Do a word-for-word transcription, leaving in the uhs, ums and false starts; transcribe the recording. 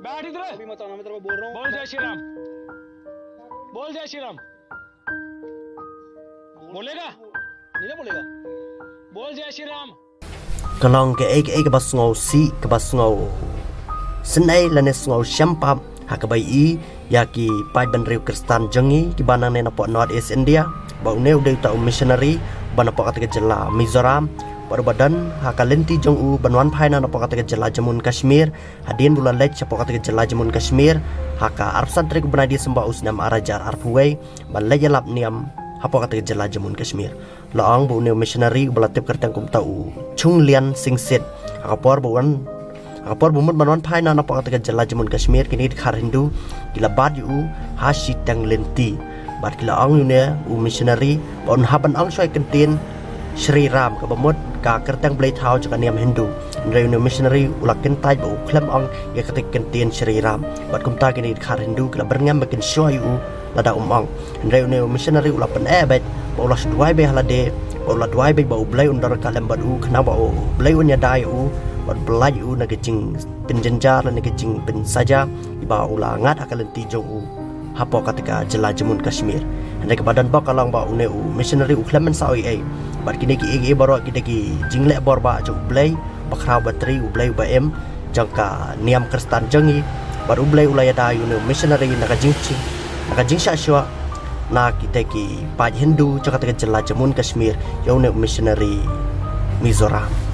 बैठ इधर। अभी मत आना, मैं तेरे को बोल रहा हूँ। बोल जय श्री राम। बोल जय श्री राम। बोलेगा? नहीं ना बोलेगा। बोल जय श्री राम। Ka long kaei kaei kaba sngewsih, kaba sngewsynei lane sngewshem pap ha kaba ïohi ïa ki paid bynriew Khristan jong ngi kiba nangne napoh North East India, ba une u dei uta u missionary uba napoh kata ka jylla Mizoram, bad uba don ha ka lynti jong u ban wan phai na napoh kata ka jylla Jammu Kashmir, hadien ba u la leit shapoh kata ka jylla Jammu Kashmir ha ka arphew san tarik u bnai December u snem ar hajar arphew wei, ban leit ïalap niam hapoh kata ka jylla Jammu Kashmir. La ong ba une u missionary uba la tip kyrteng kum uta u Chunglian Singsit, ha ka por ba u wan, ha ka por ba u mut ban wan phai na napoh kata ka jylla Jammu Kashmir, kine ki dkhar Hindu ki la bat ïa u ha shiteng lynti. Bad ki la ong ïa une u missionary ba un hap ban ong shuwa ïa ka kyntien Shri Ram, kaba mut ka kyrteng blei thaw jong ka niam Hindu. Hynrei une u missionary u la kyntait bad u khlem ong ïa kata ka kyntien Shri Ram. Bad kumta kine ki dkhar Hindu ki la byrngem ba kin shuwa ïa u lada um ong. Hynrei une u missionary u la pyneh beit bad u la shu duwai beit ha lade, bad u la duwai beit ba U Blei un don ryngkat lem bad u, khnang ba U Blei un ïada ïa u bad pyllait ïa u na ka jingpynjynjar lane ka jingpynsaja iba u la ngat ha ka lynti jong u hapoh kata ka jylla Jammu Kashmir. Hynrei kaba don bok ka long ba une u missionary u khlem ban sah ei ei. Bad kine kiei kiei baroh ki dei ki jingleh bor ba jong U Blei Bakhraw Batri, U Blei uba im jong ka niam Khristan jong ngi. Bad U Blei u la ïada ïa une u missionary na ka jingshah, na ka jingshah shuwa na kita ki paid Hindu jong kata ka jylla Jammu Kashmir ïa une u missionary Mizoram.